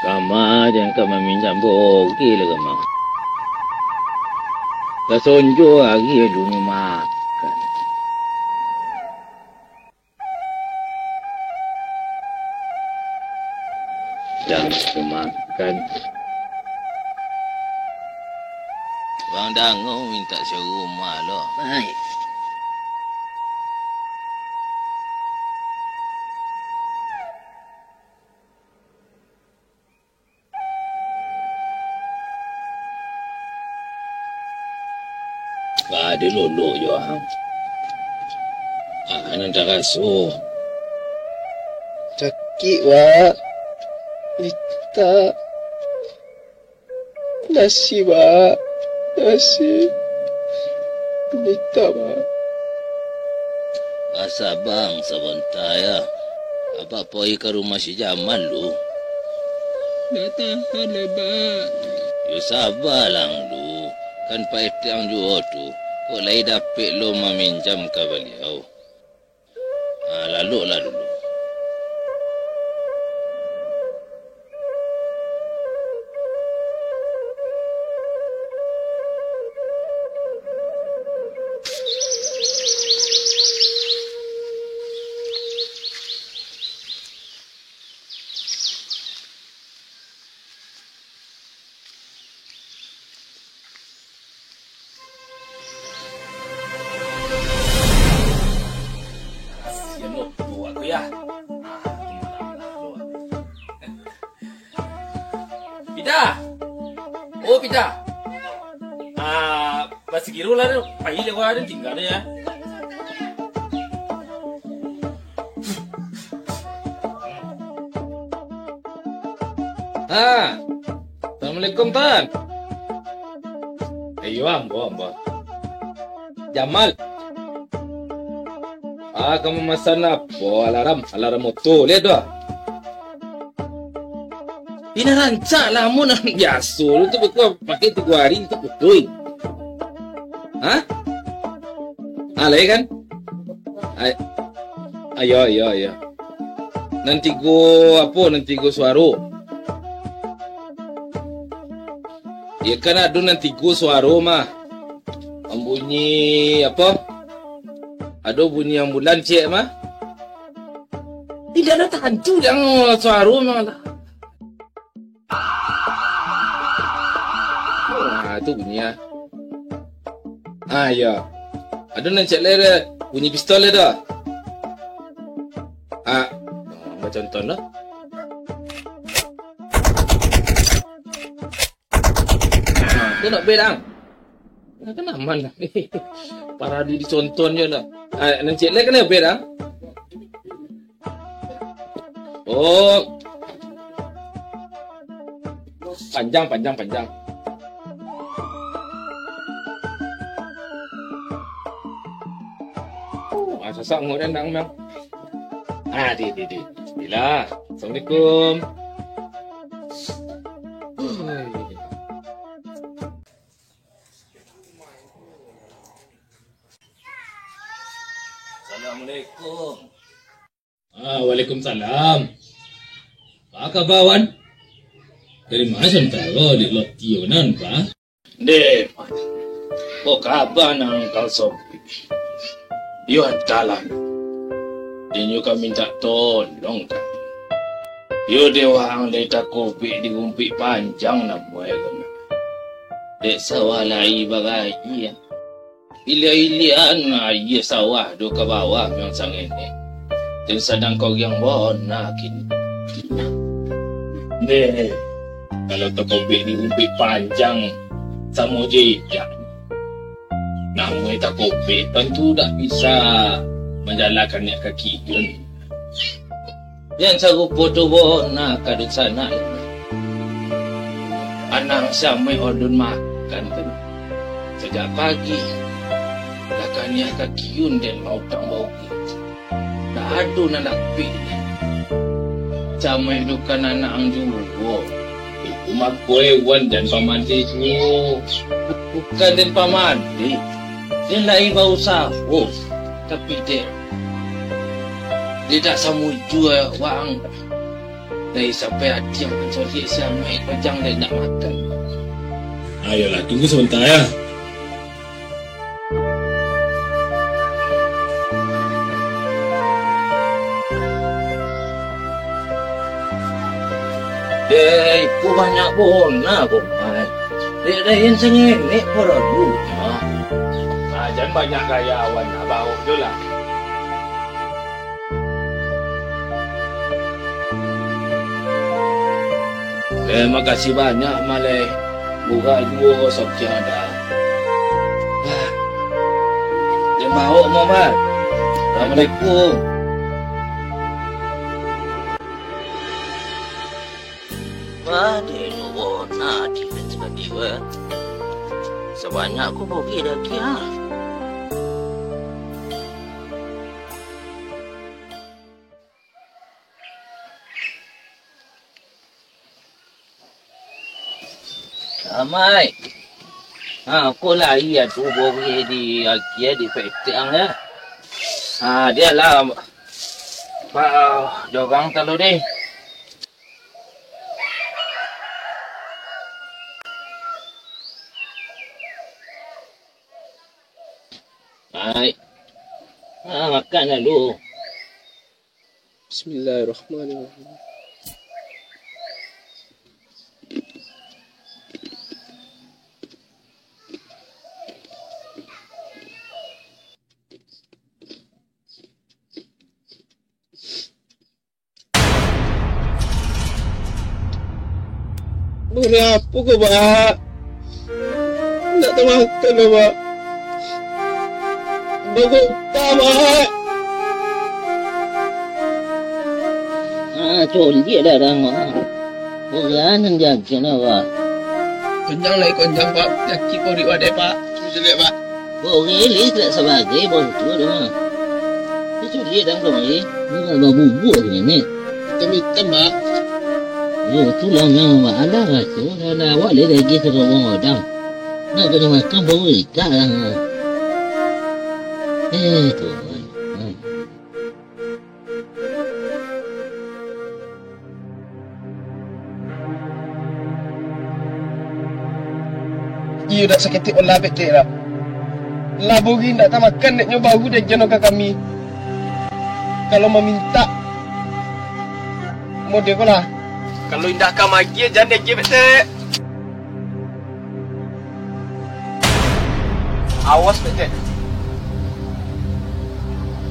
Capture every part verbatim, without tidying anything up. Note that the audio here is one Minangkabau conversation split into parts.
Kama jan ka maminjam bogeh lah kama. Tasonjo ari alun makan. Jan makan. Bang Dango mintak sarumah lo. Baik. Ba ado lolok jo ang. Ah, nan taraso. Sakik, Wak. Litak. Nasi, Wak. Nasi. Litak, Wak. Basabang sabanta, ya. Abah pai ka rumah si Jamal lu. Ndak tahan lai, Bak. Yo, sabalah lu. Kan paetek ang juo tu. Kok lai dapek lo maminjam ka baliau. Ah, laloklah dulu. Kasian lo, buah tu ya. Ah, malam lah lo. Pita! Oh, Pita! Ah, masih kiro lah tu. Pai lah, wah, tingga tu ya. Ha. Assalamualaikum, Tan. Iyo, ambo, ambo. Jamal. Ah, kamu masan apo? Alarm, alarm moto. Lihat tu, ah. Ina rancak lah, mun biaso tu, tu pakai tigo hari tu putuih. Ha? Ah, lai kan? Ay-, ayo, ayo, ayo. Nan tigo apo? Nan tigo suaro. Ya kan ado nan tigo suaro mah. Bunyi apo? Ado bunyi ambulan ciek mah. Indak ado tantu yang suaro mah lah. Ah, tu bunyi ah. Ah, iyo. Ado nan ciek lai, bunyi pistol lai tu. Ah, ah, ambo contoh lah. Ah, tu nak bed ang. Nah, kan aman lah. Paradu dicontoh je lah. Ah, nan ciek lai kan bed ang. Oh. Panjang, panjang, panjang. Oh, ah, sasak ngurang dang, Bang. Ah, di, di, di. Bila. Assalamualaikum. Assalamualaikum. Ah, waalaikumsalam. Apa kaba, Wan? Dari ma santaro di loti nan, pa? Deh, ko kaba nan angkal sopi? Yo, antahlah. Inyo ka mintak tolong tadi. Yo, deh, waang lai takobek di rumpik panjang namuah ko nah. Dek sawah lai baraia. Ilia-ilian aia sawah do ka bawah mah sangene. Den sadang koriang bona kini. Deh, kalau takobek di rumpik panjang samo jo idak, namuah takobek tantu dak bisa manjalankan niat kaki den. Jan sarupo tu bona ka dunsanak. Anang samaik alun makan tu. Sajak pagi, lah kaniah ka kiun den mautang bauki. Dak ado nan dapik. Samaik dukan anak ang juo. Itu mako hewan den pamande juo. Bukan den pamande. Den lai bausaho. Tapi dek, dek dak samuju waang. Dari sampai ati yang mancaliak si Amaik, panjang dek nak makan. Ayolah, tunggu sabanta, ya. Dek, iko banyak bona ko, Mai. Dek, lain sangenek paralu, Mai. Ah, jan banyak gaya awan, abah jo lah. Eh, makasih banyak, Maleh. Murah juo sakian dah. Ah. Jan baok, Muhammad. Assalamualaikum. Wah, dek lo bona di sakali, wah. Sabanyak ko bogeh dagiang, ah. Amai. Ha, ko lai atu bogeh di akia di petek ang, ya. Ha, dia lah. Ba, jorang talu deh. Ai. Ha, makan lalu. Bismillahirrahmanirrahim. Buliah apo ko, Bak? Indak tamakan doh, Bak. Bagota, Bak. Ah, coliak darah, Bak. Urang nan jago, Bak. Konjang lai konjang, Bak. Sakik paruik wadai, Bak. Coliak, Bak. Bogeh lai tak sabagai bos tu doh. Itu dia dang tu, eh. Dia dah babubuk dia ni. Hitam-hitam, Bak. Yo, tu lah yang malah tu. Dah, dah awak lai lagi sarobong odang. Nak kena makan baru ikat lah. Eh, Tuhan. Hmm. Iyo, dak saketek olah petek lah. Lah buri ndak tamakan dek nyo baru diagiahan ka kami. Kalau mamintak, mode ko lah. Kalau indak ka maagiah, jan diagiah petek. Awas, Petek.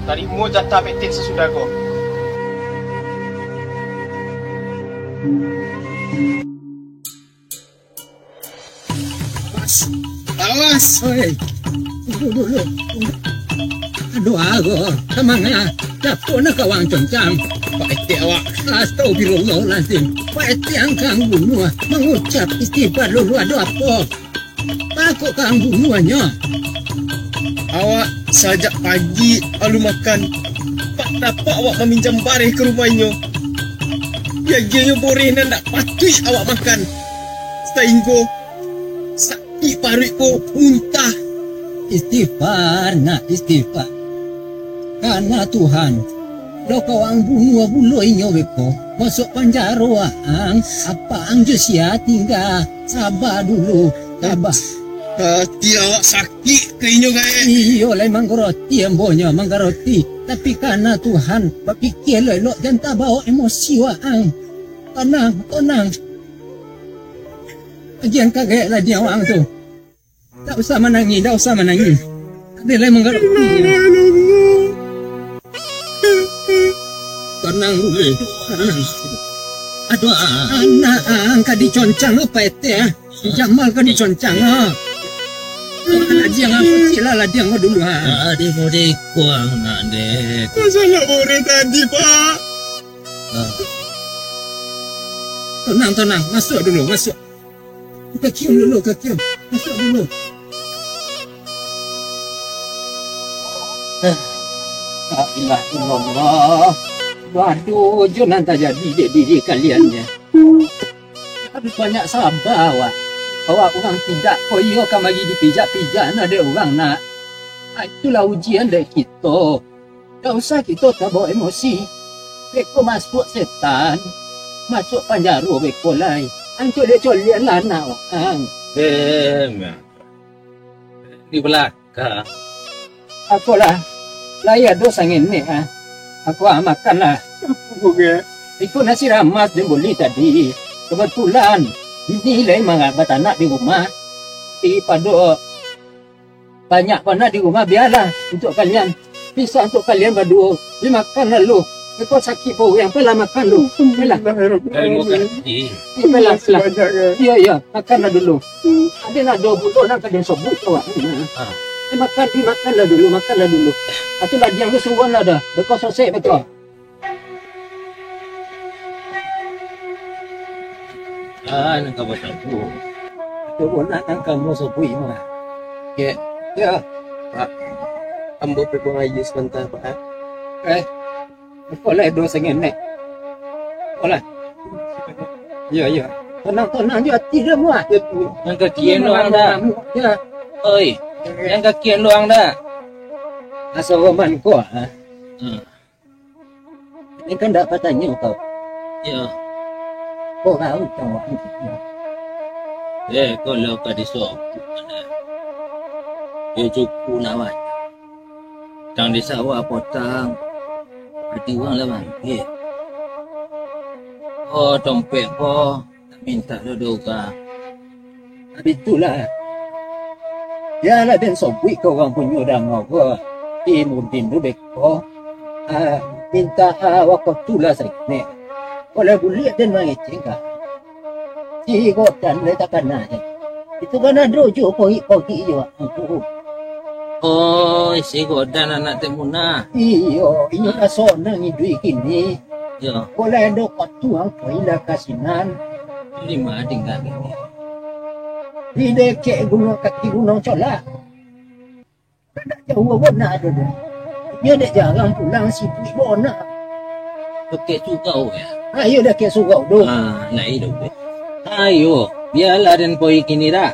Tarimo jatah Petek sasudah ko. Awas. Awas. Oi. Tunggu dulu. Aduh, ago. Tamang, ah. Dapok nak kawang concang. Pak Etek awak. Astagfirullahalazim. Pak Etek angkang bunuh, ah. Mangucap istighfar dulu, ado apo? Pakok ka ang bunuahnyo. Awak sajak pagi alun makan. Pak dapok awak maminjam bareh ka rumah inyo. Diagiahnyo boreh nan ndak patuik awak makan. Sainggo sakik paruik ko muntah. Istighfar, nak istighfar. Kana Tuhan, lo kawang bunuah pulo inyo beko. Masuak panjaro ang, apak ang jo sia tingga. Saba dulu, saba. Ati awak sakik ka inyo, Gaek? Iyo, lai manggaroti ambonyo, manggaroti. Tapi kana Tuhan, bapikia lo elok, jan tabaok emosi waang. Tanang, tanang. Agiah ka Gaek lah di awak ang tu. Ndak usah manangih, ndak usah manangih. Ado lai manggarok. Tanang dulu, tanang. Aduh, ah. Anak ang ka diconcang lo, Pak Etek, ah. Si Jamal ka diconcang, ah. Anak diang, ah, kecil lah, lah diang dulu, ah. Ah, di mudik kuang nak, Dek. Masalah boreh tadi, Pak. Ah. Tanang, tanang. Masuak dulu, masuak. Ka kium dulu, ka kium. Masuak dulu. Eh, la ilaha illallah. Waduh, jo nan tajadi dek diri kalian nyo. Harus banyak saba awak. Awak urang tidak, ko iyo kamari dipijak-pijak na dek urang nak. Ah, itulah ujian dek kito. Ndak usah kito tabaok emosi. Beko masuak setan. masuak panjaro beko lai. Ang coliak-coliak lah anak ang. Eh, ma-, di balakang. Akolah, lai ado sangenek ah. Ako ah, makanlah. Oke. Iko nasi ramas den boli tadi. Kebetulan, bini lai manga-, batanak di rumah. Di pado banyak panak di rumah, bialah untuk kalian. Pisah untuk kalian baduo. Dimakan lalu. Iko sakik paruik, apalah makan lu. Apalah. Terima kasih. Apalah, apalah. Banyak, ya. Iya, iya. Makanlah dulu. Ada nak dua puluh nak kalian sobut tu, awak. Ha. Eh, makan, dimakanlah dulu, makanlah dulu. Atu lah diam tu suruhan lah dah. Beko sosek beko. Ah, nan kamu sabu. Turun nak nan kamu sabu mah. Kek. Ya. Pak, ambo pai buang aia sabanta, Pak, ah. Eh, apolah do sangenek. Apolah. Yo, yo. Tenang, tenang jo ati dah, muah. Nan kakian doang dah. Ya. Oi, nan kakian doang dah. Asa roman ko, ah. Hmm. Ni kan dak batanyo kau. Yo. Kau tahu kan waktu itu? Eh, kalau ka disobut, yo cukuik nak banyak. Tang di sawah potang, ati urang lah mangkeh. Oh, tompek ko, tak mintak doh dek urang. Tapi itulah. Bialah den sobuik ka urang punyo dangau ko. Si Mudin tu beko. Ah, mintak, ah, wakatu lah saketek. Kalau buliah den mangecek ka. Si Godan lai takana je. Itu kan ado jo pogik-pogik jo. Oh, si Godan anak Tek Munah. Iyo, inyo lah sonang iduik kini. Yo. Kalau ado patuang, pailah ka sinan. Di ma tingga kini? Di dakek gunuang, kaki Gunuang Colak. Kan dak jauah bana ado tu. Nyo dek jarang pulang, sibuik bana. Dakek surau, yo? Ha, iyo, dakek surau tu. Ah, lai tu. Ayo, bialah den poi kini dah.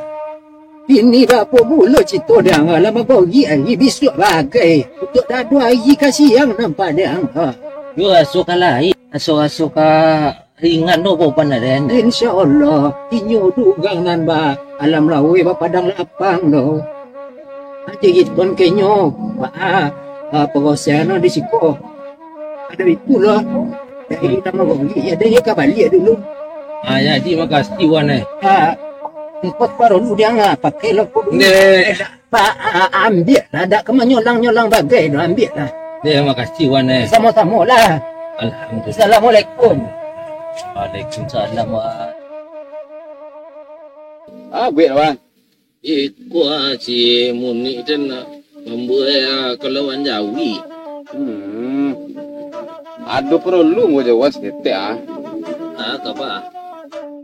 Kini baa pulo cito dang, lah bagorik ari bisuak bagai. Untuak dado ari ka siang nampak dang. Ha. Yo, raso ka lai, raso-raso ka ringan tu, Pak Panaren. Insya Allah, inyo tu urang nan ba alam lauik, ba padang lapang tu. Aji giton kenyo, ba, ah, ah, pengosian di siko. Ado itulah. Jadi, hmm, utama bagi, ya, dia ka baliak dulu. Ah, jadi, makasih, Wan, eh. Ah, engkau baru lu dia nggak pakai lo. Neh. Pak, a-, a-, ambiak lah, dak ka manyolang-nyolang bagai tu, ambiak lah. Terima kasih, Wan, eh. Samo-samo lah. Alhamdulillah. Assalamualaikum. Waalaikumsalam, Wan. Ah, buek, Wan. Iko, ah, si Munik tu nak mambuek, ah, kalauan jawi. Hmm. Ado paralu mo jo, Wan, saketek, ah. Ah, kapa?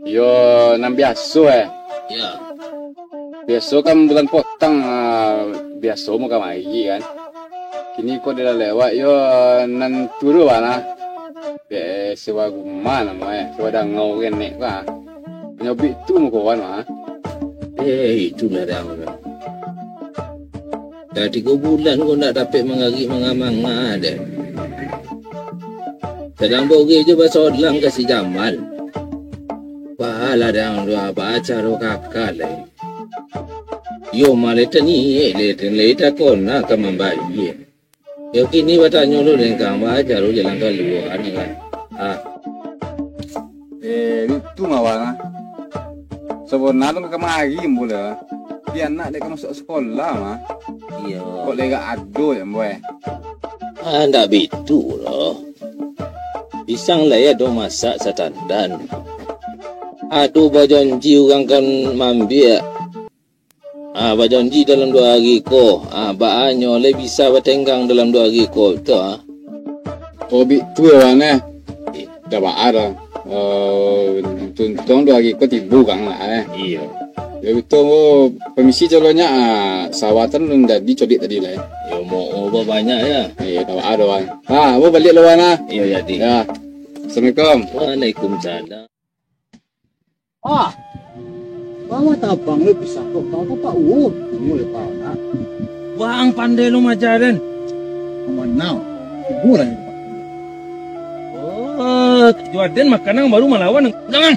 Yo, nan biaso, eh. Ya. Biaso kan bulan potang, ah, biaso mo kamari kan. Kini ko dek lah lewat yo nan turu bana. Dek sewa rumah namo eh, sewa dangau kenek ka. Nyobik tu muko wan mah. Eh, itulah dang. Dah tigo bulan ko ndak dapek mangarik manga-manga deh. Sadang bogeh jo basolang ka si Jamal. Pahala dang tu apa caro kakak lai. Yo, maleh taniek, leh, leh takona ka mambayie. Yo, kini batanyo lu, lengkang baja lu jalan kalua ni kan. Ah. Eh, itu mah, Bang, ah. Sabananyo ka kamari, Ambo lah. Di anak dek ka masuak sakolah, mah. Iyo. Kok lega ado, ya, Ambo, eh? Ah, ndak bitu, loh. Pisang lai ado masak satandan. Ado bajanji urang kan maambiak. Ah, bajanji dalam duo ari ko. Ah, baanyo lai bisa batenggang dalam duo ari ko, tu, ah. Oh, bitu, ya, Wan, eh? Dah baa dah. Eh, tuntuang duo ari ko tibo urang lah, eh. Iyo. Ya, bitu, oh, pamisi calonyo, ah, sawah tu nan jadi codiak tadi lah, eh. Yo, mo, oh, banyak, ya. Iyo, dah baa dah, Wan. Ha, Ambo baliak lah, Wan, ah. Iyo, jadi. Ya. Assalamualaikum. Waalaikumsalam. Ah, bawa tabang le pisang ko, kau ko Pak Uwo, Uwo le Pak nak. Wah, ang pandai lo maja den. Aman nau, Uwo lah ni Pak. Oh, Jo aden makanan baru malawan. Jangan.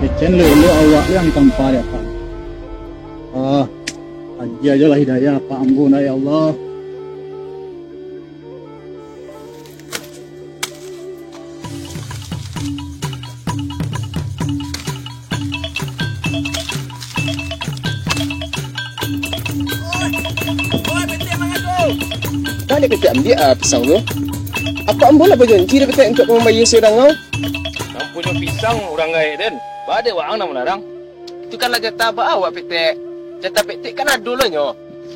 Kecen lo, lo awak lo yang tampa di apak. Ah, agiah ajo lah hidayah apak ambo nak, ya Allah. Kan dek Petek ambiak ah, pisang tu. Apak ambo lah bajanji dek Petek untuak ka mambayia si Odang au. Nan punyo pisang urang gaek den, baa dek waang nan malarang? Itu kan lah jatah baa awak, Petek. Jatah Petek kan ado lo nyo.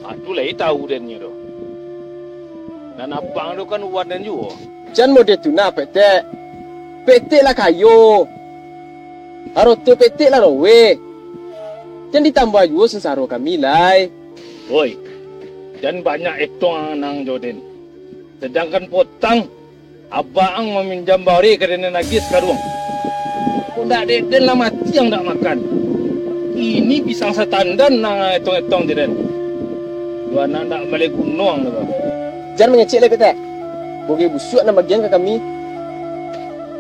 Atu lai tahu den nyo tu. Nan abang tu kan wan den juo. Jan model tu nah, Petek. Petek lah kayo. Haroto Petek lah loweh. Jan ditambah juo sansaro kami lai. Woi, jan banyak etong anang jo den. Sadangkan potang, abang maminjam bare ka den nagih sakaruang. Kok ndak dek den lah mati ang ndak makan. Ini pisang satandan nan etong-etong jo den. Dua anak ndak baleh guno ang tu, Bang. Jan mangecek lai, Petek. Boge busuak nan bagian ka kami.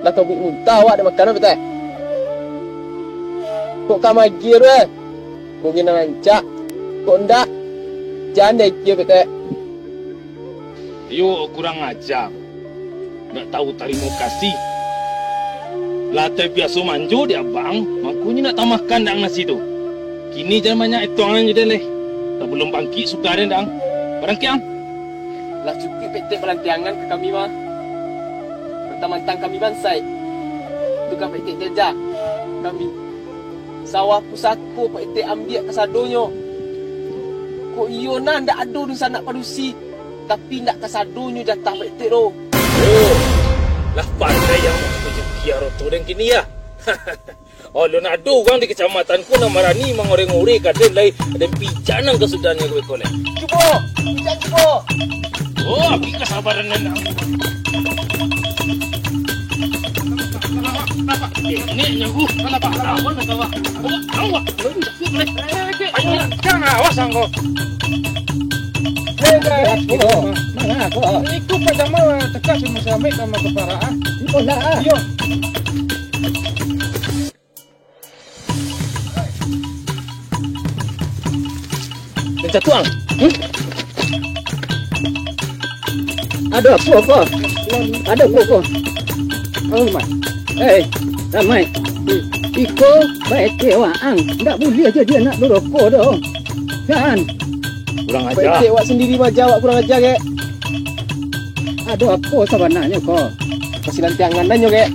Lah tobuik muntah awak dek makan, Petek. Kok ka magiah tu, eh? Boge nan rancak. Kok ndak, jan dek Petek. Iyo, kurang aja. Ndak tahu tarimo kasih. Lah tabiaso manjo dek abang, mangkonyo ndak tamakan dek ang nasi tu. Kini jan banyak etong ang jo den leh. Sabalum bangkik sudah den dek ang. Barangkek ang. Lah cukuik Petek balantiangan ka kami mah. Mantang-mantang kami bansaik. Tu kan Petek jajah kami. Sawah pusako Petek ambiak kasadonyo. Kok iyo nah ndak ado dunsanak padusi, tapi ndak kasadonyo jatah Petek doh. Oh, lah pandai yang manunjuki aroto den kini ya. Alun ado urang di kacamatan ko nan barani mangore-ngore ka den lai, den pijak nan kasudahannyo ko beko lai. Cubo, pijak cubo. Oh, api kasabaran nan. Ini nyagu. Lawan kawa. Awak, awak. Ayo, jangan awas angko. Mangako? Mangako? Iku pajama teka si Musa Amik sama kepara ah. Iku lah ah. Iyo. Mencatuang. Hmm? Ado apo ko? Ado apo ko? Oh, Mat. Eh, Ramai. Iko baete waang, ndak buliah jadi anak duroko doh. Kan? Kurang aja. Baete wak sandiri maja wak kurang aja, kek. Ado apo sabananyo ko? Pasilantiangan nyo, kek.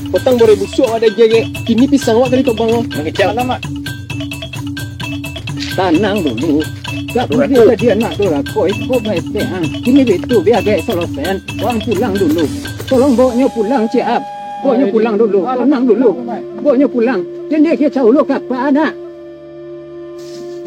Potang boroi busuak wak dagiah, kek. Kini pisang wak kali tobang. Mangecek. Alamak. Tanang dulu. Dak buliah jadi anak durako, iko baete ang. Kini bitu, bia agak solosen. Waang pulang dulu. Tolong bawonyo pulang, ciek. Bawonyo pulang dulu. Tanang dulu. Bawonyo pulang. Jan dek kacau lo kapa nak.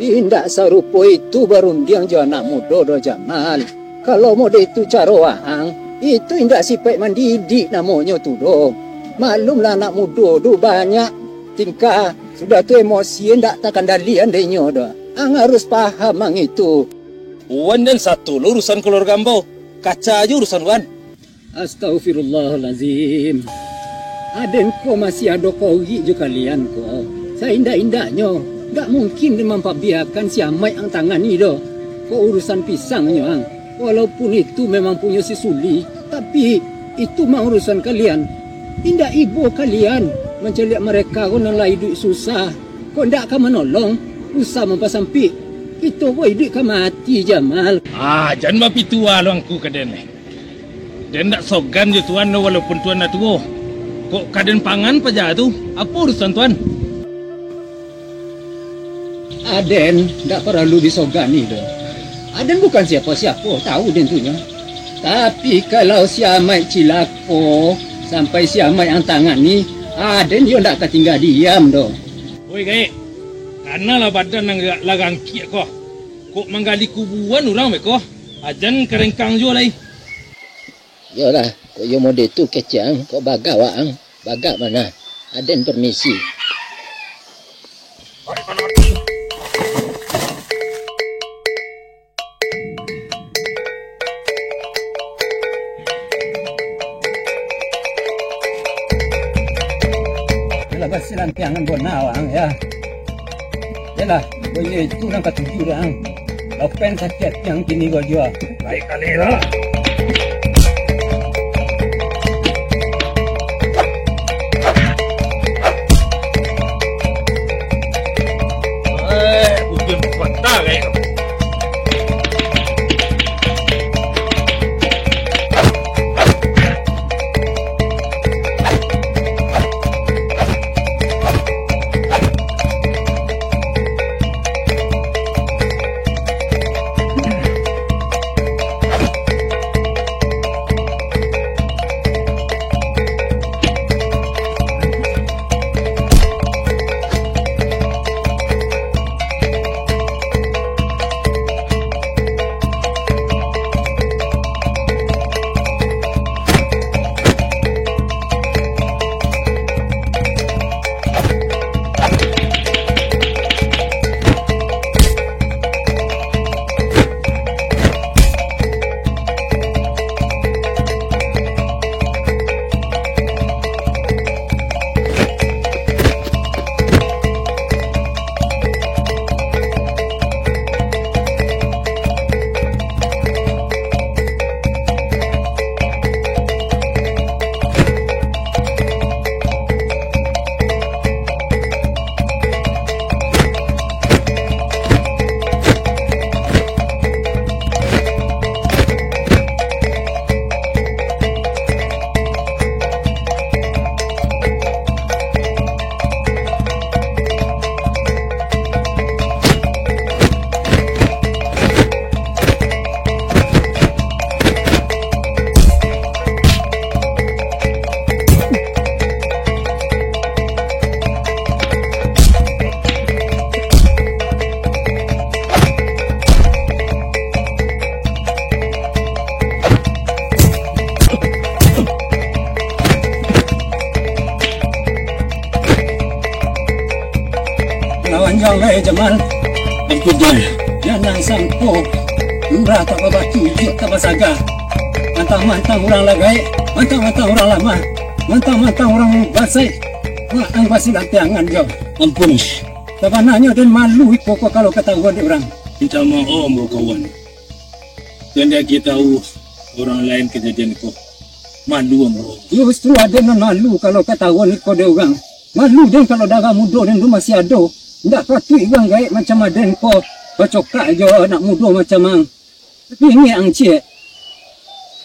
Indak sarupo itu barundiang jo anak mudo doh, Jamal. Kalau mode itu caro waang, itu indak sipaik mandidik namonyo tu doh. Maklumlah anak mudo tu banyak tingkah, sudah tu emosi indak takandalian dek inyo doh. Ang harus paham ang itu. Wan den sato lo urusan kaluarga ambo, kaca ajo urusan wan. Astaghfirullahalazim. Aden ko masih ado korik jo kalian ko. Saindak-indaknyo, ndak mungkin den mampabiakan si Amaik ang tangani doh. Ko urusan pisangnyo ang. Walaupun itu memang punyo si Suli, tapi itu mah urusan kalian. Indak ibo kalian mancaliak mereka ko nan lah iduik susah. Kok ndak ka manolong, usah mampasampik. Kito ko iduik ka mati, Jamal. Ah, jan bapitua lo angku ka den. Den ndak sogan jo tuan doh, walaupun tuan lah tuo. Kok ka den pangan paja tu, apo urusan tuan? Aden ndak paralu disogani doh. Aden bukan siapo-siapo, tahu den tu nyo. Tapi kalau si Amaik cilako, sampai si Amaik ang tangani, aden yo ndak ka tingga diam doh. Oi, gaek, kanalah badan nan ga-, lah gangkiak ko. Kok manggali kubuan urang beko, ajan karengkang juo lai. Iyolah, kok iyo mode tu kecek ang, kok bagak waang, bagak mah nah. Aden permisi. Basilantiangan bona ang, ya. Yalah, boye itu nan katuju dek ang. Lopen sakik ati ang kini ko juo. Baik kali lah. Eh, ujung kota kayak Lawan jo lai, Jamal. Ampun, Tuan. Jan nan sangko, lurah tak babatu, ijuak tak basaga. Mantang-mantang urang lah gaek, mantang-mantang urang lamah, mantang-mantang urang basaik. Wah, ang basilantiangan jo. Ampun. Sabananyo den malu iko ko kalau katahuan dek urang. Minta maoh, ambo kawan. Kandak kitahu urang lain kajadian ko. Malu ambo. Justru aden nan malu kalau katahuan iko dek urang. Malu den kalau darah mudo den tu masih ado. Ndak patuik urang gaek macam aden ko bacokak jo anak mudo macam ang. Tapi ingek ang ciek,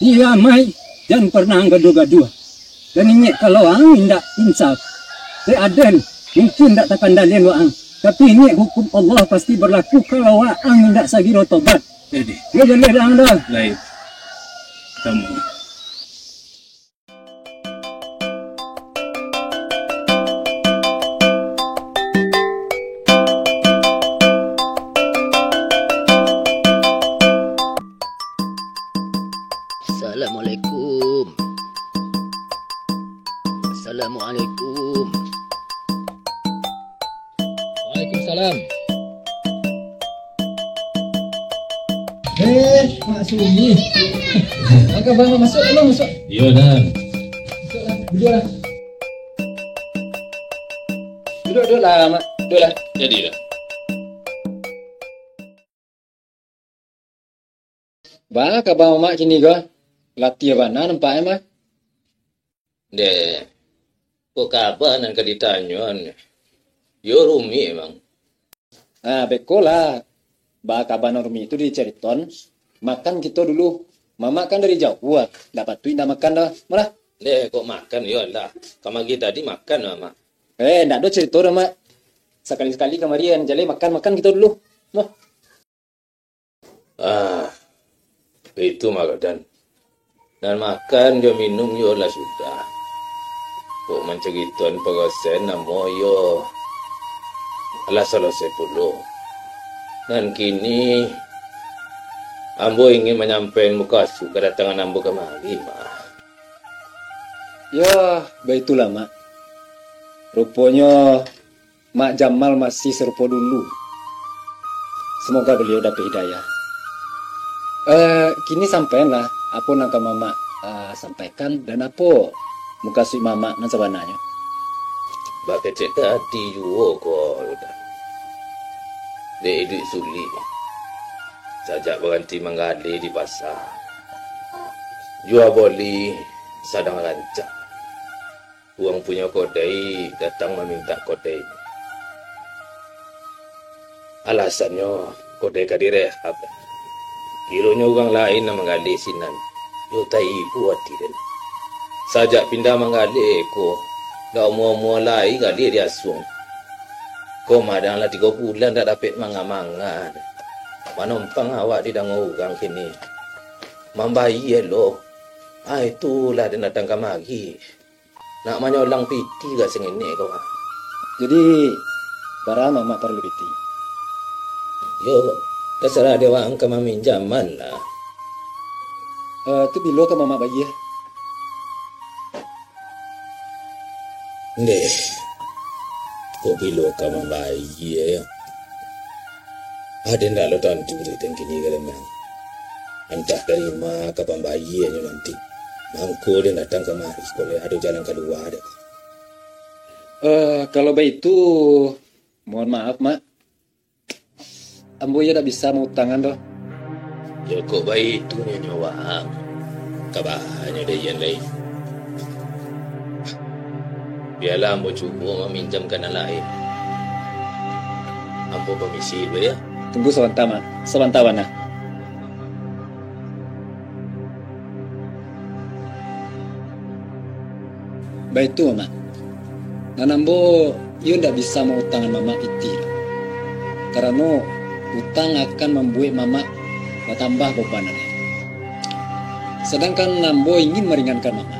iyo amai, jan parnah ang gaduah-gaduah. Dan ingek kalau ang indak insaf, dek aden mungkin indak takandalian waang. Tapi ingek hukum Allah pasti barlaku kalau waang indak sagiro tobat. Jadi. Iyo jaleh dek ang dah. Lain. Kamu. Assalamualaikum. Assalamualaikum. Waalaikumsalam. Eh, Mak Sumi. Apa kaba, Mak? Masuak lah, Mak, masuak. Iyo, Dan. Masuak lah. Duduak lah. Duduak, duduak lah, Mak. Duduak lah. Jadi lah. Ba kaba Mamak kini ko? Latiah bana nampak e mah. Deh, kok kaba nan ka ditanyoan? Yo rumik emang. Ah, beko lah. Ba kaba nan rumik tu dicaritoan. Makan kito dulu. Mamak kan dari jauah, ndak patuik ndak makan doh. Malah. Deh, kok makan yo lah. Kamari tadi makan Mamak. Eh, ndak ado carito doh, Mak. Sakali-sakali kamarian, jaleh makan-makan kito dulu. Mah. Ah, itu mah, Raden. Nan makan jo minum yo lah sudah. Kok mancaritoan parasen ambo yo lah salasai pulo. Nan kini, ambo ingin manyampaian mukasuik kadatangan ambo kamari, mah. Yo, baitulah, Mak. Ruponyo, Mak Jamal masih sarupo dulu. Semoga beliau dapek hidayah. Eh, kini sampaianlah apo nan ka Mamak, eh, sampaikan, dan apo mukasuik Mamak nan sabananyo. Bak kecek tadi juo ko, Yudan. Dek iduik sulik. Sajak baranti manggaleh di pasa, jua boli sadang rancak. Urang punyo kodai datang mamintak kodai. Alasannyo, kodai ka direhab. Kironyo urang lain nan manggaleh sinan, yo taibo ati den. Sajak pindah manggaleh ko, dak omua-omua lai galeh diasuang. Ko madang lah tigo bulan dak dapek manga-manga. Manompang awak didango urang kini. Mambayia lo. Ah, itulah den datang kamari. Nak manyolang piti ka sangketek ko, ha. Jadi, bara mamak paralu piti? Yo, tasarah dek waang ka maminjaman lah. Eh, tu bilo ka mamak bayia? Ndeh, kok bilo ka mambayia, yo? Aden ndak lo tantu duit den kini ka den. Antah dari ma ka pambayianyo nanti. Mangko den datang kamari, kok lai ado jalan kalua dek. Eh, kalau baitu, mohon maaf, Mak. Ambo iyo dak bisa mautangan doh. Yo kok baitu nyo, Wang. Kabahanyo dek iyan lai. Bialah ambo cubo maminjam ka nan lain. Ambo pamisi dulu, yo. Tunggu sabanta, Mak. Sabanta bana. Baitu, Mak. Nan ambo iyo ndak bisa mautangan Mamak piti doh. Karano, utang akan mambuek Mamak batambah babanannyo. Sadangkan ambo ingin maringankan Mamak.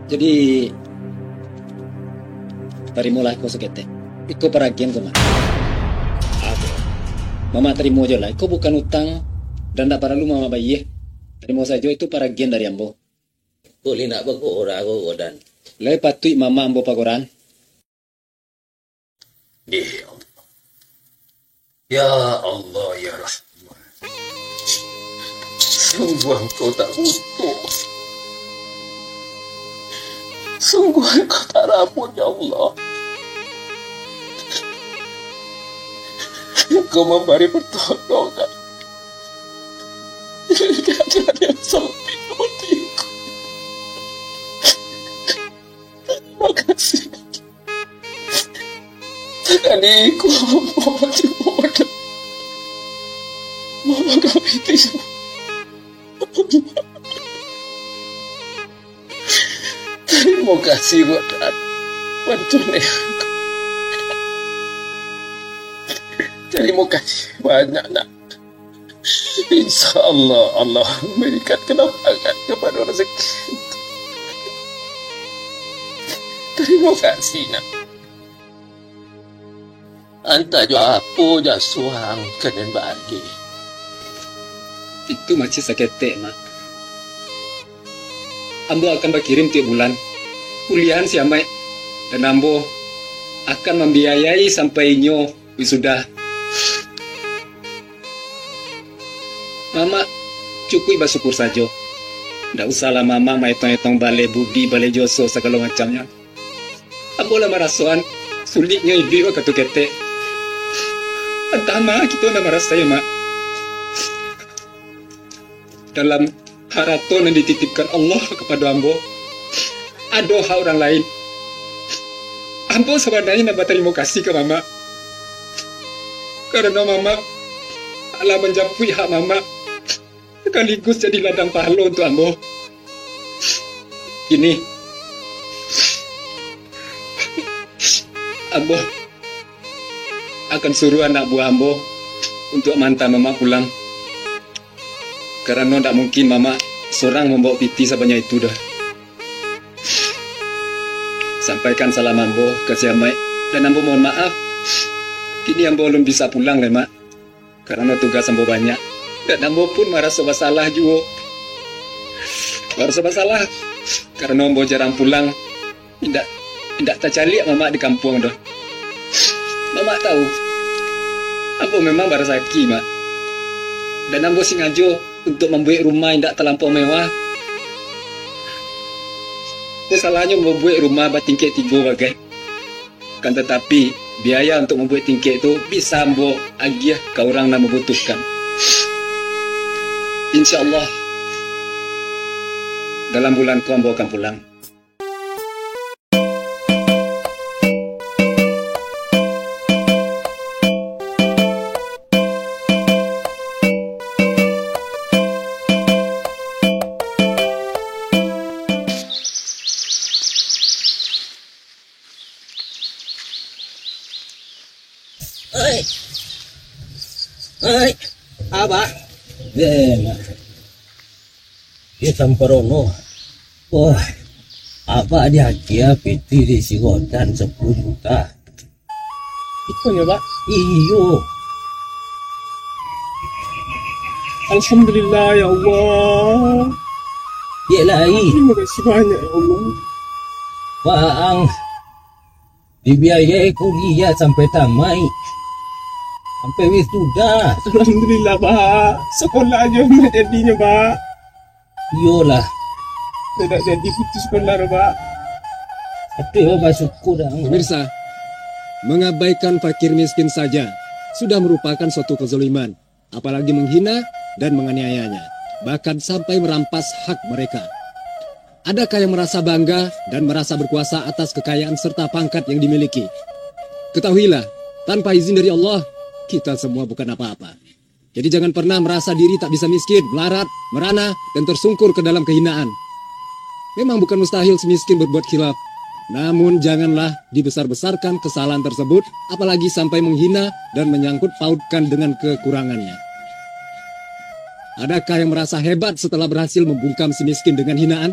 Jadi, tarimolah iko saketek. Iko paragian ko, Mak. Apo? Mamak tarimo jo lah. Iko bukan utang, dan ndak paralu Mamak bayia. Tarimo sajo, itu paragian dari ambo. Buliah ndak bagora ko, Dan? Lai patuik Mamak ambo pagorahan. Ya Allah. Ya Allah, ya Rahman. Sungguh Engkau tak butuh. Sungguh Engkau tak rabun, ya Allah. Engkau mambari partolongan. Di keadaan yang sempit seperti itu. Terima kasih. Sakali ko ambo mati bodoh. Mama kami tidak. Tarimo kasih, Tuhan. Bantuan aku. Tarimo kasih banyak, Nak. Insya Allah, Allah mambarikan kalapangan kapado rasaki. Tarimo kasih, Nak. Antah jo apo jasuang ka den bagi. Itu masih saketek, Mak. Ambo akan bakirim tiok bulan kuliahan si Amaik, dan ambo akan mambiayai sampai inyo wisuda. Mamak cukuik basyukur sajo. Ndak usahlah Mamak maetong-etong baleh budi, baleh joso, sagalo macamnyo. Ambo lah marasoan suliknyo iduik wakatu ketek. Antah ma kito nan marasai, Mak. Dalam harato nan dititipkan Allah kapado ambo, ado hak urang lain. Ambo sabananyo nan batarimo kasih ka Mamak, karano Mamak alah manjapuik hak Mamak, sakaligus jadi ladang pahalo untuak ambo. Kini, ambo akan suruah anak buah ambo untuak maanta Mamak pulang. Karano ndak mungkin Mamak sorang mambawok piti sabanyak itu doh. Sampaikan salam ambo ka si Amaik, dan ambo mohon maaf. Kini ambo alun bisa pulang lai, Mak, karano tugas ambo banyak. Dan ambo pun maraso basalah juo. Maraso basalah karano ambo jarang pulang. Indak, indak tacaliak Mamak di kampuang doh. Mamak tahu, ambo memang barasaki, Mak. Dan ambo singajo untuak mambuek rumah indak talampau mewah. Ndak salahnyo mambuek rumah batingkek tigo bagai. Kan tatapi, biaya untuak mambuek tingkek tu bisa ambo agiah ka urang nan mambutuhkan. Insya Allah, dalam bulan ko ambo akan pulang. Oi. Oi. Abah. Dengar. Di Samparono. Wah, abah diagiah piti di si Rodan sapuluah juta. Ikonyo, Pak? Iyo. Alhamdulillah, ya Allah. Iyo lai. Terima kasih banyak, ya Allah. Waang dibiayai kuliah sampai tamaik. Sampai wisuda. Alhamdulillah, Pak. Sekolah ajo ndak jadinyo, Pak. Iyolah. Ndak jadi putus sekolah, Pak. Tapi, oh, basyukur dah. Pemirsa, mengabaikan fakir miskin saja sudah merupakan suatu kezaliman, apalagi menghina dan menganiayanya, bahkan sampai merampas hak mereka. Adakah yang merasa bangga dan merasa berkuasa atas kekayaan serta pangkat yang dimiliki? Ketahuilah, tanpa izin dari Allah, kita semua bukan apa-apa. Jadi, jangan pernah merasa diri tak bisa miskin, melarat, merana, dan tersungkur ke dalam kehinaan. Memang bukan mustahil si miskin berbuat khilaf. Namun, janganlah dibesar-besarkan kesalahan tersebut, apalagi sampai menghina dan menyangkut pautkan dengan kekurangannya. Adakah yang merasa hebat setelah berhasil membungkam si miskin dengan hinaan?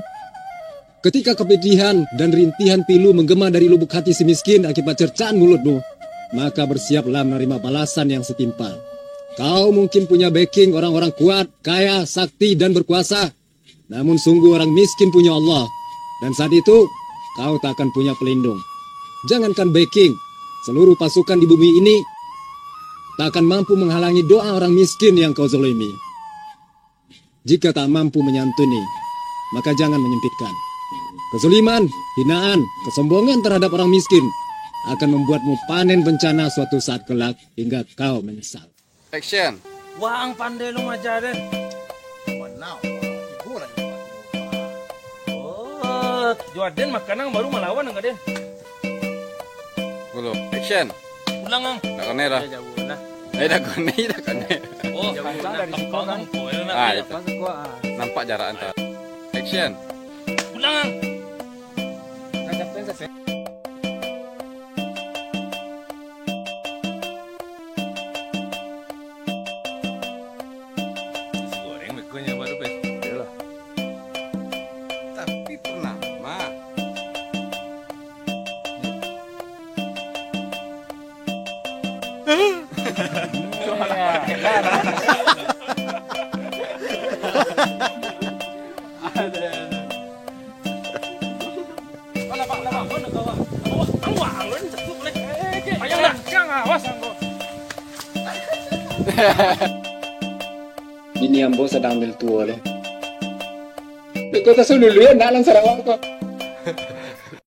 Ketika kepedihan dan rintihan pilu menggema dari lubuk hati si miskin akibat cercaan mulutmu, maka bersiaplah menerima balasan yang setimpal. Kau mungkin punya backing orang-orang kuat, kaya, sakti, dan berkuasa. Namun sungguh orang miskin punya Allah, dan saat itu, kau tak akan punya pelindung. Jangankan backing, seluruh pasukan di bumi ini tak akan mampu menghalangi doa orang miskin yang kau zalimi. Jika tak mampu menyantuni, maka jangan menyempitkan. Kezaliman, hinaan, kesombongan terhadap orang miskin akan membuatmu panen bencana suatu saat kelak hingga kau menyesal. Action. Wah, ang pandai lo maja den. Mana? Ibu lah yang buat. Oh, jo aden makanan baru malawan ang ka den. Dulu. Action. Pulang, ang. Nak kena dah. Ya, jauh lah. Eh, dah kena, dah kena. Oh, jauh lah. Dari situ kan. Ah, itu. Nampak jarak antar. Action. Pulang, ang. Nasi goreng beko nyo baru, Pes. Iyolah. Tapi pernah mah. Bini ambo sadang hamil tuo lo. Di kota Solulu yo, nak, nan Sarawak ko.